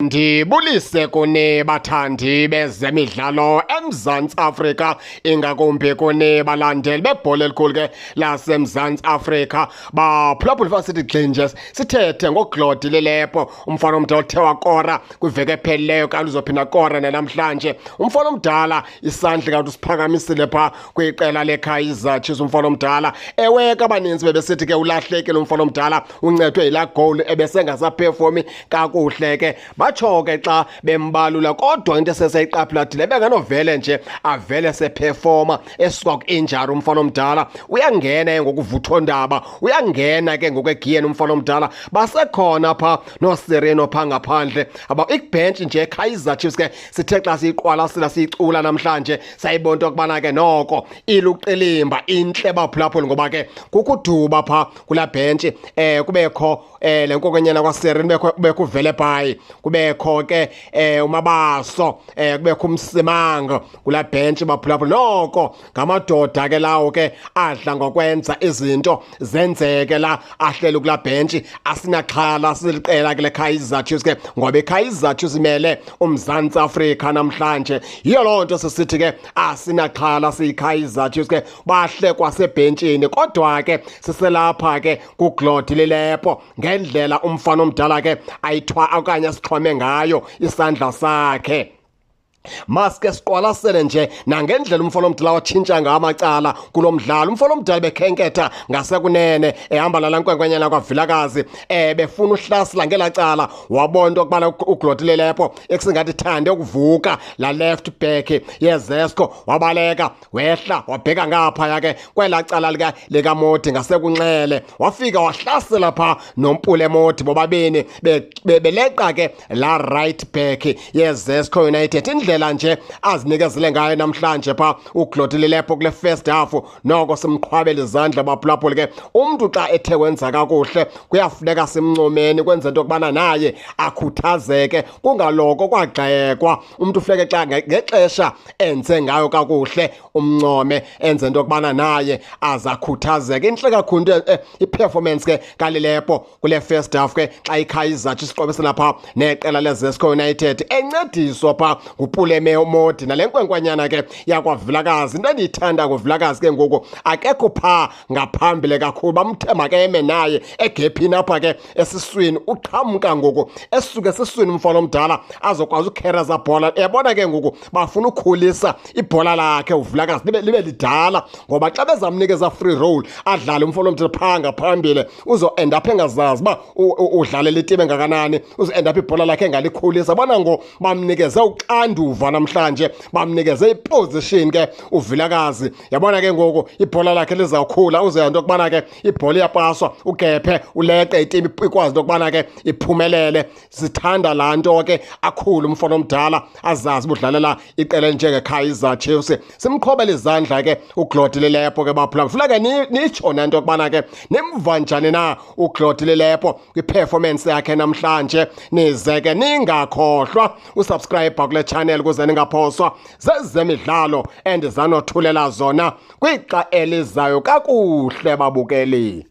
Ndibulise kuni bathandi bezemidlalo eMzantsi Afrika, ingakumbi kuni balandeli bebhola elikhulu ke laseMzantsi Afrika. Baphulaphula, fa sithi gxinje sithethe ngoGlody Lilepo, umfana omdala othe wakora kwiveki ephelileyo, kanti uzophinda kora nanamhlanje. Umfana omdala isandla kanti usiphakamisile phaa kwiqela leKaizer Chiefs. Umfana omdala, ewe ke, abaninzi bebesithi ke ulahlekile umfana omdala, uncedwe yilaa goal, ebesengasaperformi kakuhle ke, batsho ke xa bembalula. Kodwa into eseseyiqaphela thile, benganovele nje avele seperforma esuka ku-injury. Umfana omdala uyangena ke ngokuvuthondaba, uyangena ke ngokwegiyeni umfana omdala. Basekhona phaa nooSirino phaa ngaphandle, aba ikubhentshi nje Kaizer Chiefs ke. Sithe xa siyiqwalasela, siyicula namhlanje, sayibona into yokubana ke noko iluqilimba, intle baphulaphula, ngoba ke kukuduba phaa kulaa bhentshi, kubekho le nkokonyana kwaSirino, kubekho uVelebayi, kubekho ke uMabaso, kubekho uMsimango kulaa bhentshi baphulaphula. Noko ngamadoda ke lawo ke adla ngokwenza izinto zenzeke la ahleli kulaa bhentshi. Asinaxhala siliqela ke leKaizer Chiefs ke, ngoba iKaizer Chiefs imele uMzantsi Afrika namhlanje. Yiyo loo nto sisithi ke asinaxhala siyiKaizer Chiefs ke, bahle kwasebhentshini. Kodwa ke siselapha ke kuGlody Lilepo, ngendlela umfana omdala ke ayithwa okanye asixhome ngayo isandla sakhe. Maske siqwalasele nje nangendlela umfana omdala watshintsha ngawo amacala kulo mdlalo. Umfana omdala bekhenketha ngasekunene, ehamba lala nkwenkwenyana kwaVilakazi, befuna uhlasela ngelaa cala. Wabona into yokubana uGlody Lilepo ekusingathi thande ukuvuka la left back yeZesco, wabaleka, wehla, wabheka ngaphaya ke kwelaa cala likaModi ngasekunxele, wafika wahlasela phaa noMpule Modi, bobabini beleqa ke la right back yeZesco United. Indlela nje azinikezele ngayo namhlanje phaa uGlody Lilepo kule first half, noko simqhwabela izandla baphulaphuli ke. Umntu xa ethe wenza kakuhle kuyafuneka simncomeni, kwenza into yokubana naye akhuthazeke, kungaloko kwagxekwa. Umntu funeke xa ngexesha enze ngayo kakuhle umncome, enze into yokubana naye aze akhuthazeke. Intle kakhulu into i-performance ke kaLilepo kule first half ke, xa iKaizer Chiefs iqobisela phaa neqela leZesco United, encediswa phaa nguPule Modi nale nkwenkwanyana ke yakwaVilakazi. Into endiyithanda ngoVilakazi ke ngoku, akekho phaa ngaphambili kakhulu, bamthe makeme naye egephini apha ke esiswini. Uqhamka ngoku esuke esiswini umfana omdala, azokwazi ukhereza bhola. Uyabona ke ngoku bafuna ukhulisa ibhola lakhe uVilakazi libe lidala, ngoba xa bezamnikeza free role adlale umfana omdala phaa ngaphambili, uzo-end up engazazi uba udlalela itim engakanani, uzo-end up ibhola lakhe engalikhulisa. Bona ngo bamnikeze uxanduva namhlanje, bamnikeze iposition ke uVilakazi. Yabona ke ngoku ibhola lakhe lizawukhula, uzoya into yokubana ke ibhola iyapaswa, ugephe, uleqe, itim ikwazi into yokubana ke iphumelele. Sithanda laa nto ke, akhule umfana omdala, azazi uba udlalela iqela elinjengeKaizer Chiefs. Simqhobele izandla ke uGlody Lilepo ke baphula. Funeka nitsho nento yokubana ke nimva njani na uGlody Lilepo kwi-performance yakhe namhlanje. Nize ke ningakhohlwa usubscribe kule channel ukuze ningaphoswa zezemidlalo endizanothulela zona kwixa elizayo. Kakuhle babukeli.